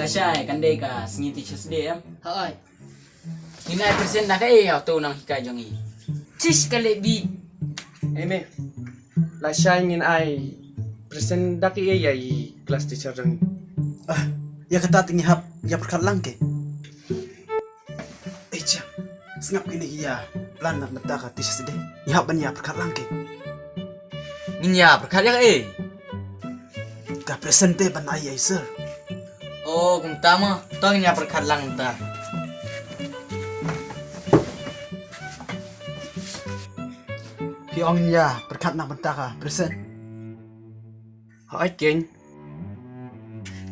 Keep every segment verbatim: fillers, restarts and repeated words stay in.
Lashai kan dei ka sngi Teachers' Day em. Hooid. Ngin ai present da kaei ïa uto u nonghikai jong ngi? Tish ka leh bit. Em eh. Lashai ngin ai present da kaei ïa i class teacher jong ngi? Ah, ïa kata te ngi hap ïa pyrkhat lang kein. Ei chang, sngap kine ki ïa plan na ka bynta ka Teachers' Day. Ngi hap ban ïa pyrkhat lang kein. Ngin ïa pyrkhat ïa kaei? Ka present te ban ai ïa i sir. Oh, kumta mo. To ngin ïa pyrkhat lang kumta. Phi ong ngin ïa pyrkhat na ka bynta ka present. Hooid kein.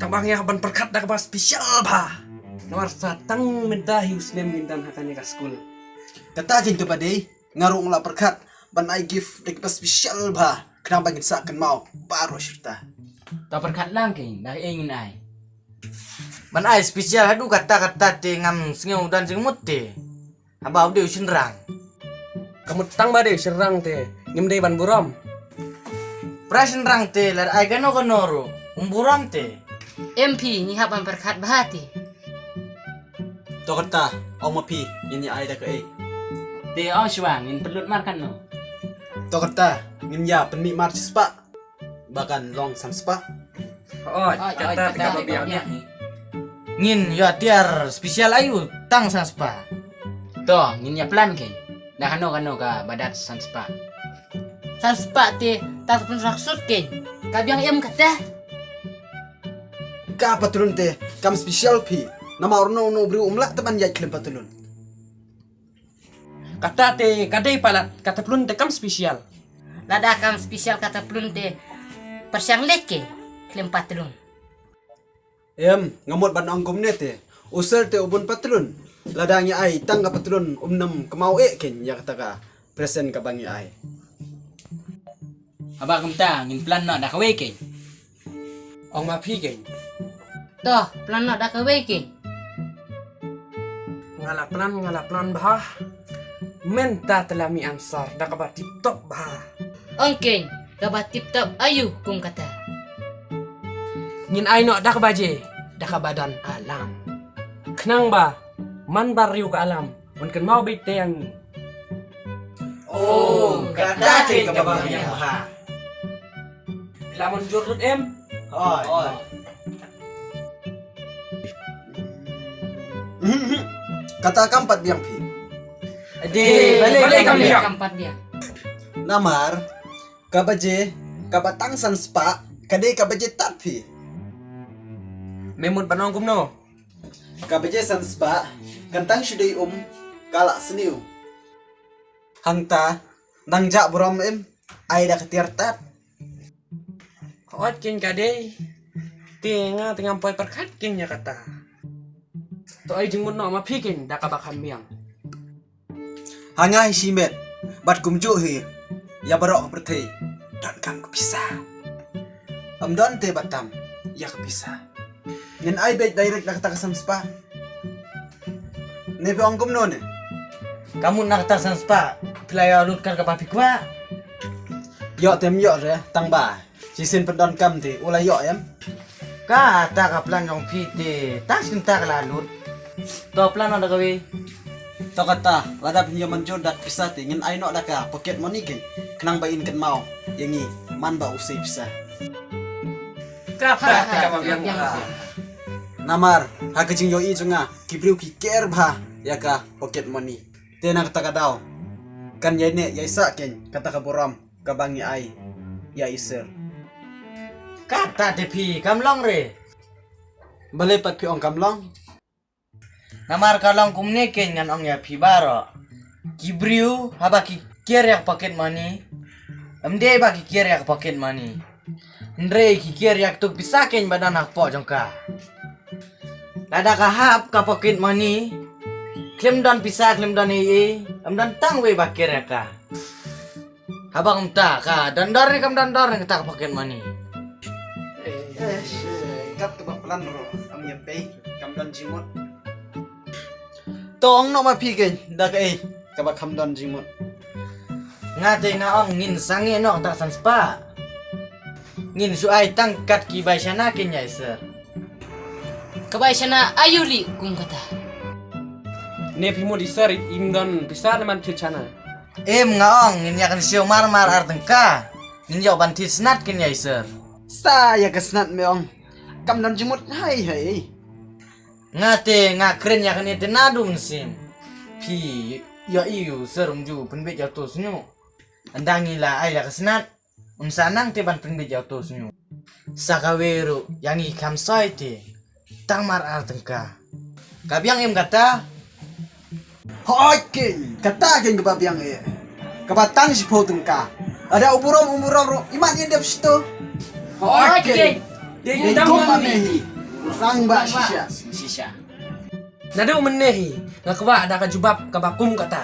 Tang ba ngi hap ban pyrkhat da kaba special bha. Namar sa tang mynta hi u snem ngin don ha kane ka skul. Kata kein kaba dei, nga ruh nga la pyrkhat ban ai gift da kaba special bha. Khnang ba ngin sa kynmaw baroh shirta. To pyrkhat lang kein, da kaei ngin ai? Ban ai special haduh katta katta te ngam sngew don jingmut te. Haba u dei u shynrang. Ka mut tang ba dei u shynrang te ngim dei ban burom. Para shynrang te lada ai kano kano ruh um burom te. Em phi, ngi hap ban pyrkhat bha te. To kata, ong ma phi, ngin ïa ai da kaei? Te ong shuwa, ngin pynlut mar kano? To kata, ngin ïa pynmih mar shispah. Ba kan long san spah. Hooid, kata te kaba biang. Ngin ïa tiar special aïu tang san spah? To, ngin ïa plan kein. Da kano kano kaba dat san spah? San spah te ta pynrak sut kein. Ka biang em kata? Ka patlun te kam special phi. Namar uno uno u briew um lah te ban ïaid khlem patlun. Kata te ka dei palat, ka patlun te kam special. Lada kam special ka patlun te pyrshang leh kein khlem patlun. Em, nga mut ban ong kumne te. U sir te u bun patlun. Lada ngi ai tang ka patlun um nym kynmaw eh kein ïa kata ka present kaba ngi ai. Haba kumta ngin plan noh da kawei kein. Ong ma phi kein. To, plan noh da kawei kein. Nga la plan, nga la plan bha. Mynta te la mih answer da kaba tip top bha. Ong kein, kaba tip top aïu kum kata? Ngin ai noh da ka baje, da kaba don alarm. Khnang ba man ba riew ka alarm, un kynmaw beit te ïa ngi. Oh, kata kein kaba biang bha. Phi la mynjur lut em? Hooid. Hooid. Kata kam pat biang phi. Ade, balei kam biang? Kam pat biang. Namar ka baje kaba tang san spah ka dei ka baje tad phi. Me mut ban ong kumno? Ka baje san spah kan tang shu dei um ka la sniew. Hangta nang jah burom em, ai da ka tiar tad. Hooid kein ka dei. Te nga te ngam poi pyrkhat kein ïa kata. To ai jingmut noh ma phi kein da kaba kham biang. Ha nga hi shimet bad kumjuh hi ïa baroh ka pyrthei donkam ka pisa. Ym don te ba tam ïa ka pisa. Ngin ai beit direct na kata ka san spah. Ne phi ong kumno ne? Ka mut na kata san spah phi la ïoh lut kat kaba phi kwah. Ïoh te ym ïoh re tang ba shisien pyndonkam te u la ïoh em. Kata ka plan jong phi te tang shisien ta ka la lut. To plan noh da kawei. To kata lada phin ïa mynjur da ka pisa te ngin ai noh da ka pocket money kein khnang ba in kynmaw ïa ngi man ba u sei pisa. Kata te kaba biang. Namar ha ka jingïohi jong nga ki briew ki care bha ïa ka pocket money. Te na kata ka daw kan ïai neh ïai sah kein kata ka burom kaba ngi ai ïa i sir. Kata te phi kam long re. Balei pat phi ong kam long? Namar ka long kumne kein ngan ong ïa phi baroh. Ki briew haba ki care ïa ka pocket money, ym dei ba ki care ïa ka pocket money. Hynrei ki care ïa katu ka pisa kein ba don ha kpoh jong ka. Lada ka hap ka pocket money, khlem don pisa khlem don ei ei, ym don tang wei ba care ïa ka. Haba kumta ka don dor ne kam don dor ne kata ka pocket money. Eh, kat kaba plan ruh ym ïa pei kam don jingmut. To ong noh ma phi kein da kaei kaba kham don jingmut. Nga te nga ong ngin sangeh noh kata san spah. Ngin shu ai tang kat ki bai shana kein ïa i sir. Ka bai shana aïu lei kum kata. Ne phi mut i sir im don pisa ne man thied shana. Em nga ong ngin ïa kynshew marmar ar tyngka. Ngin ïoh ban thied snat kin ïa i sir. Sa ïa ka snat me ong. Kam don jingmut hai hai. Nga te nga kren ïa kane te naduh mynsiem. Phi ïohi u sir um ju pynbeit ïa uto u shñiuh. Ynda ngi la ai ïa ka snat. Um sa nang te ban pynbeit ïa uto u shñiuh. Sa kawei ruh ïa ngi kham soi te. Tang mar ar tyngka. Ka biang em kata? Hooid keiñ, kata keiñ kaba biang eh. Kaba tang shiphew tyngka. Lada u burom u burom ruh imat ïa dep shito. Hooid keiñ. Dei kum ma me hi. Rangbah shisha. Shisha. Naduh mynne hi nga kwah da ka jubab kaba kum kata.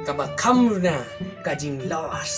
Kaba kham runa ka jingloss.